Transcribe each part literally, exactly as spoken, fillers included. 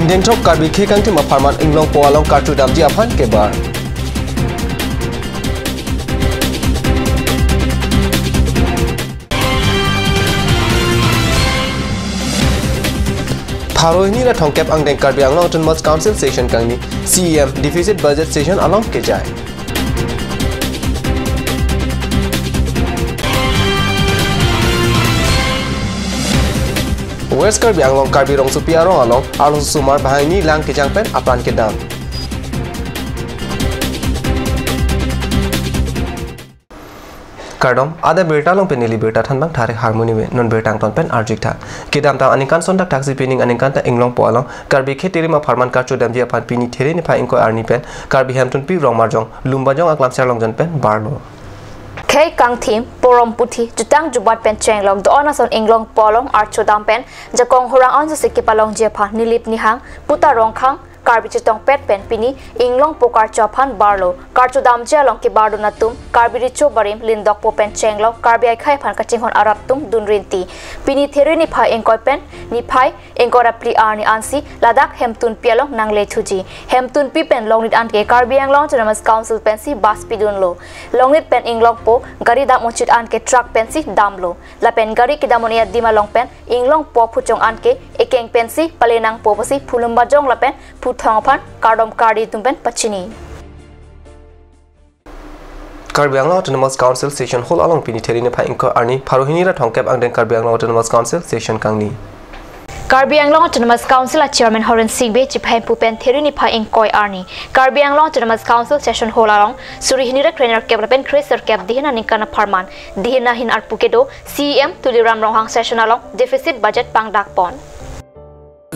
Dengthok Karbi khei kangthim apharman Inglongpo along karcho damji aphan kebar. Pharo hini ra thomkep angdeng Karbi Anglong Autonomous Council session kangni, C E M deficit budget session along kejai. West Karbi Anglong Karbi Rongsopi arong along arloso osomar banghini lang kejang pen apran kedam. Kardom, adap birta along pen neli birta thanbang Tharik Harmoni me, non birta angton pen arju-ik tha. Kedamtang aningkan ason thakthaksi pining aningkan ta Inglongpo along Karbi khei tirim apharman karcho damji aphan pini There niphai ingkoi arni pen Karbi Hemtunpi Rongmarjong Lumbajong aklam Serlongjon pen barlo. Khei kangthim, porom puthi, jutang jubat pen chenglok do-an ason Inglongpo along archo dam pen jakong horang anso si kepalongji aphan nilip nihang puta Rongkhang Karbi chetongpet pen pini Inglongpo karcho aphan barlo. Karcho damji along kebardun atum Karbi Recho Barim Lindokpo pen chenglok Karbi akhei aphan kachinghon arat atum dun rinti. Pini There niphai ingkoi pen niphai ingkoi ra phli arni ansi ladak Hemtunpi along nangle thuji. Hemtunpi pen Longnit anke Karbi Anglong Autonomous Council pensi bus pidunlo. Longnit pen Inglongpo gari dam unchit anke truck pensi damlo. Lapen gari kedam un-e adim along pen Inglongpo phuchong anke ekeng pensi pale nangpo pusi phu Lumbajong lapen phu Thong aphan kardom kardi atum pen pachini. Karbi Anglong Autonomous Council Session Hall along pini There niphai ingkoi arni pharo hini ra thomkep angdeng Karbi Anglong Autonomous Council session kangni. Karbi Anglong Autonomous Council a Chairman Horensing Bey chipahempu pen There niphai ingkoi arni Karbi Anglong Autonomous Council Session Hall along suri hini ra krenerkep lapen kresirkep dihin aningkan apharman dihin ahin arpu kedo C E M Tuliram Ronghang session along deficit budget pangdak pon.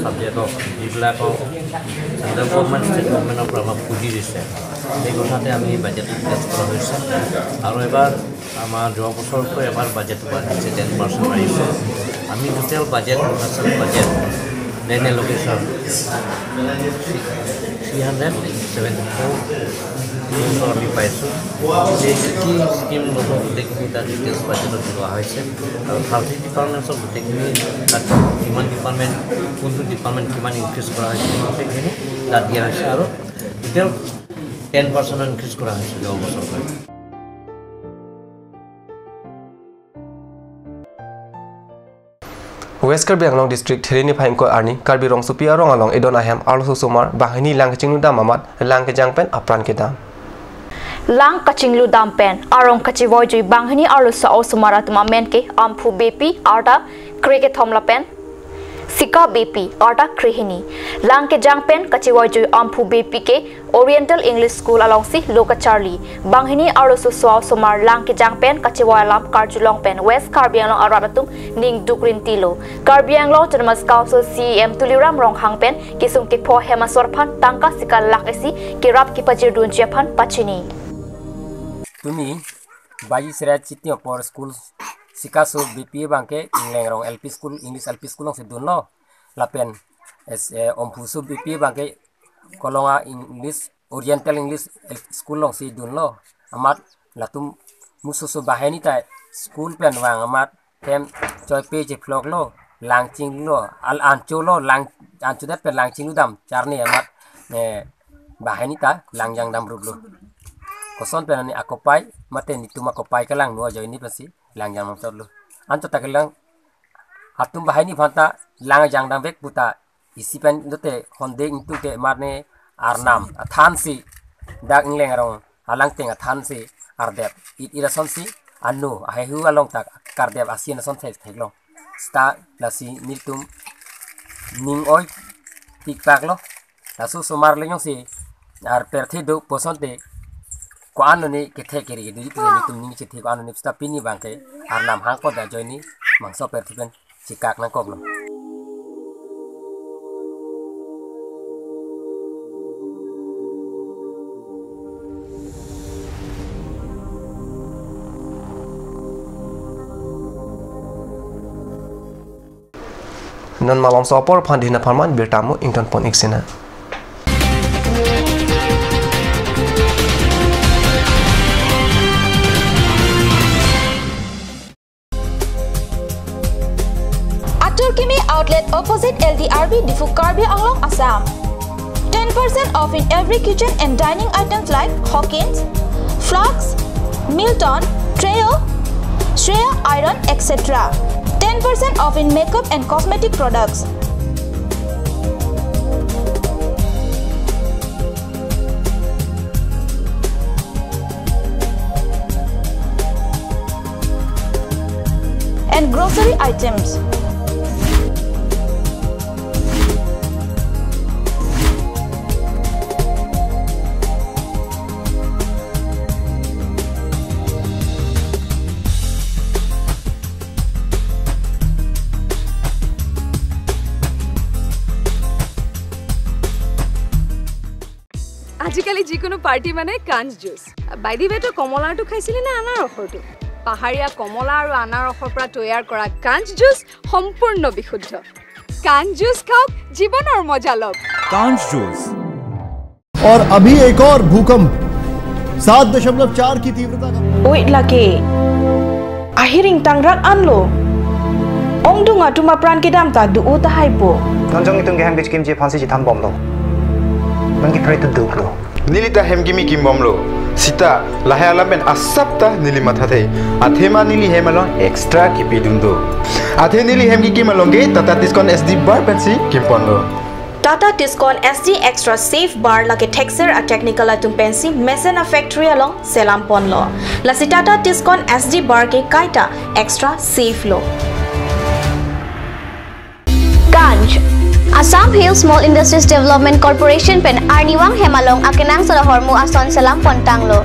Subject of যিবিলাক central government, state government ৰ পৰা আমাক পুঁজি দিছে, সেই কথাতে আমি বাজেট পেছ কৰা হৈছে। আৰু এবাৰ আমাৰ যোৱা বছৰতকৈ এবাৰ বাজেট বাঢ়িছে, টেন পাৰ্চেণ্ট বাঢ়িছে। আমি টোটেল বাজেট, ৰিহাৰ্চেল বাজেট, দেন এল'কেশ্যন থ্ৰী হাণ্ড্ৰেড ছেভেণ্টি ফ'ৰ আমি পাইছোঁ। যে কি কি স্কিম ল'ব, গোটেইখিনি তাত ডিটেইলছ বাজেটত লোৱা হৈছে। আৰু থাৰ্টি ডিপাৰ্টমেণ্টছৰ গোটেইখিনি তাত কিমান ডিপাৰ্টমেণ্ট, কোনটো ডিপাৰ্টমেণ্ট কিমান ইনক্ৰিজ কৰা হৈছে, গোটেইখিনি তাত দিয়া হৈছে। আৰু টোটেল টেন পাৰ্চেণ্ট ইনক্ৰিজ কৰা হৈছে যোৱা বছৰতকৈ। West Karbi Anglong District There niphai ingkoi arni Karbi Rongsopi arong along edon ahem arloso osomar banghini lang kachinglu dam amat lang kejang pen apran kedam. Lang kachinglu dam pen arong kachivoijui banghini arloso osomar atum amen ke Amphu Beypi arta krekethom lapen Sika Beypi arta krehini. Lang kejang pen kachivoijui Amphu Beypi ke Oriental English School alongsi lo kacharli. Banghini arloso osomar lang kejang pen kachivoi alam karjulong pen West Karbi Anglong arat atum ning duk rintilo. Karbi Anglong Autonomous Council C E M Tuliram Ronghang pen kesung kepho hem asor aphan tangka sika lakh isi kerap kepajirdunji aphan pachini. Tumi baji seret chiti apor school sikaso Beypi abangke Inglengrong L P School, English L P School alongsi dunlo. Lapen es, eh, Omphuso Beypi abangke Kolonga English, Oriental English School alongsi dunlo. Amat latum musoso banghini ta school pen vang amat hem choipe chephloklo, lang chinglo, al ancholo, lang anchodet pen lang chinglu dam charni amat, eh, banghini ta lang jang dam ruplo. Koson pen ani akopai, mate netum akopai kelang nu ajoine pensi lang jang dam chotlo. Anchot ta kelang atum banghini aphanta lang jang dam vek puta isi pen dote honde ingtung te marne arnam athansi dak Inglengrong alangteng athansi ardep it irasonsi anu ahehu along ta kardep asin ason thek theklong. Seta lasi netum ning oi tikpaklo. Laso osomar le jongsi arpethe do pu asonte ko-an lone kethe keri kedo jitlo netum ning chethe ko-an lone seta pini abangke arnam hangpo da ajoine mangso perthe pen chekak nangkoklo. Non malomso apor aphan dihin apharman birta mo ingtonpon-ik sena. Atur Kimi Outlet opposite L D R B, Diphu, Karbi Anglong, Assam. Ten percent off in every kitchen and dining items like Hawkins, flasks, Milton, Treo, Shreya iron, et cetera. Ten percent off in makeup and cosmetic products. And grocery items. আজিকালি যিকোনো পাৰ্টি মানে কাঞ্চ juice. By the way, তই কমলাৰটো খাইছিলি নে আনাৰসৰটো? পাহাৰীয়া কমলা আৰু আনাৰসৰ পৰা তৈয়াৰ কৰা কাঞ্চ জুচ সম্পূৰ্ণ বিশুদ্ধ। কাঞ্চ জুচ খাওক, জীৱনৰ মজা লওক। Kanch Juice। और अभी एक और भूकंप सात दशमलव चार की तीव्रता का। Oi, lake ahiring tangrak anlo. Ongdung atum apran kedam ta do-o tahai po. Non jong itum ke hem kechikimji aphansi chethan bomlo. Non ke pray to do lo. Neli ta hem kimi kim bomlo. Sita, lahai alam pen asap ta neli mathathe. Athema neli hem along extra kipidun do. Athe neli hem kikim along ke Tata Tiscon S D Bar pensi kimponlo. Tata Tiscon S D Extra Safe Bar lake thekser a-technical atum pensi mesen a-factory along selam ponlo. Lasi Tata Tiscon S D Bar ke kaita extra safe lo. Kanch. Assam Hill Small Industries Development Corporation pen arnivang hem along akenangsot ahormu ason selam pontanglo.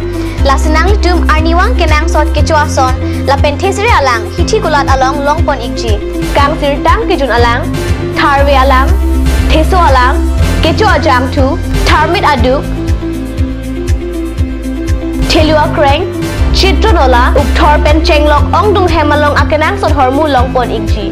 Lasi nanglitum arnivang kenangsot kecho ason lapen thesere alang hithi kulat along longpon ikji. Kangsirtang kejun alang, tharve alang, theso alang, kecho ajangthu, tharmit aduk, thelu akreng, chitron ola, ukthor pen chenglok ongdung hem along akenangsot ahormu longpon ikji.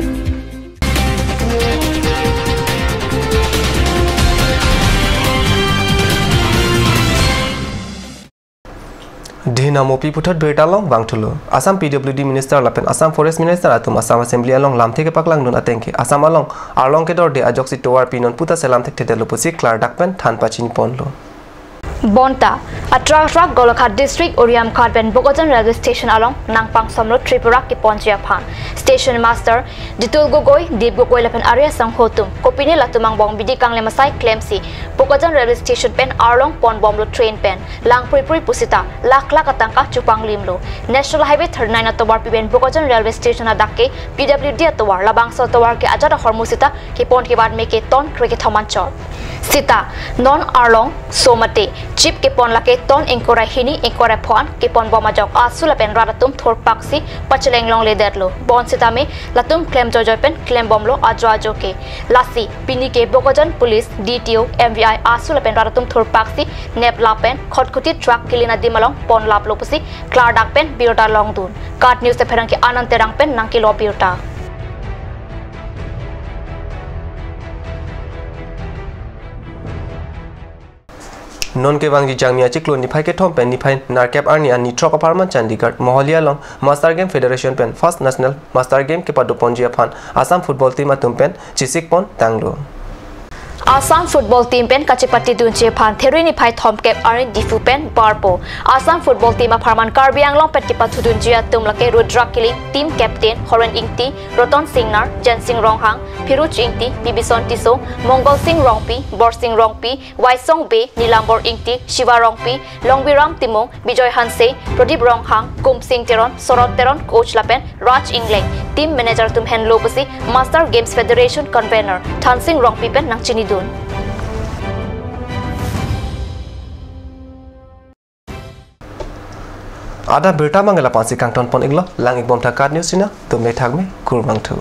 Dina mopi puthot birta along vangthulo. Assam P W D Minister lapen Assam Forest Minister atum Assam Assembly along lamthe kepaklangdun atengke Assam along arlong kedorde ajoksi tovar pinon puta selam thekthedetlo pusi klardak pen than pachiniponlo. Bonta, atrak atrak Golaghat District, Uriamghat pen Bokajan Railway Station along nangpangsomlo Tripura keponji aphan. Station Master Ditul Gogoi, Dip Gogoi lapen ari asangho atum kopine latum angbong bidi kanglem asai klemsi Bokajan Railway Station pen arlong ponbomlo train pen. Langpruipri pusita lakh lakh atangka chupanglimlo. National Highway thirty-nine atovar pi pen Bokajan Railway Station adak ke P W D atovar, labangso atovar ke ajat ahormu sita kepon kebat me ke ton krekethom anchot. Sita non arlong so mate chip kepon lake ton ingkoi ra hini ingkoi ra pho an keponbom ajok asu lapen rat atum thurpaksi pacheleng longledetlo. Bonsitame latum klem joijoi pen klembomlo ajo ajo ke. Lasi pini ke Bokajan Police, D T O, M V I asu lapen rat atum thurpaksi nep lapen khotkhoti truck kelin adim along ponlaplo pusi klardak pen birta longdun. KAT News te pherangke Anand Terang pen nangkelo birta. Non kevangji Jangmi achiklo niphai kethom pen niphai nerkep arni an nithrok apharman Chandigarh Mohali along Master Game Federation pen First National Master Game kepadoponji aphan Assam football team atum pen chesikpon tanglo. Assam football team pen kachepatedunji aphan February niphai thomkep arni Diphu pen barpo. Assam football team apharman Karbi Anglong pen kepathudunji atum lake Rudra Killing, team captain Horen Ingti, Roton Singnar, Jensing Ronghang, Phiruj Ingti, Bibison Tisso, Mongol Sing Rongpi, Borsing Rongpi, Waisong Bey, Nilambor Ingti, Shiva Rongpi, Longbiram Timung, Bijoy Hanse, Pradip Ronghang, Kumsing Teron, Sorot Teron, coach lapen Raj Ingleng, team manager atum henlo pusi Master Games Federation convener Thansing Rongpi pen nangchinidun. Adap birta mangela pansi kangtonpon iklo, lang ikbomtha KAT News channel, tumle thakme, kurvangthu.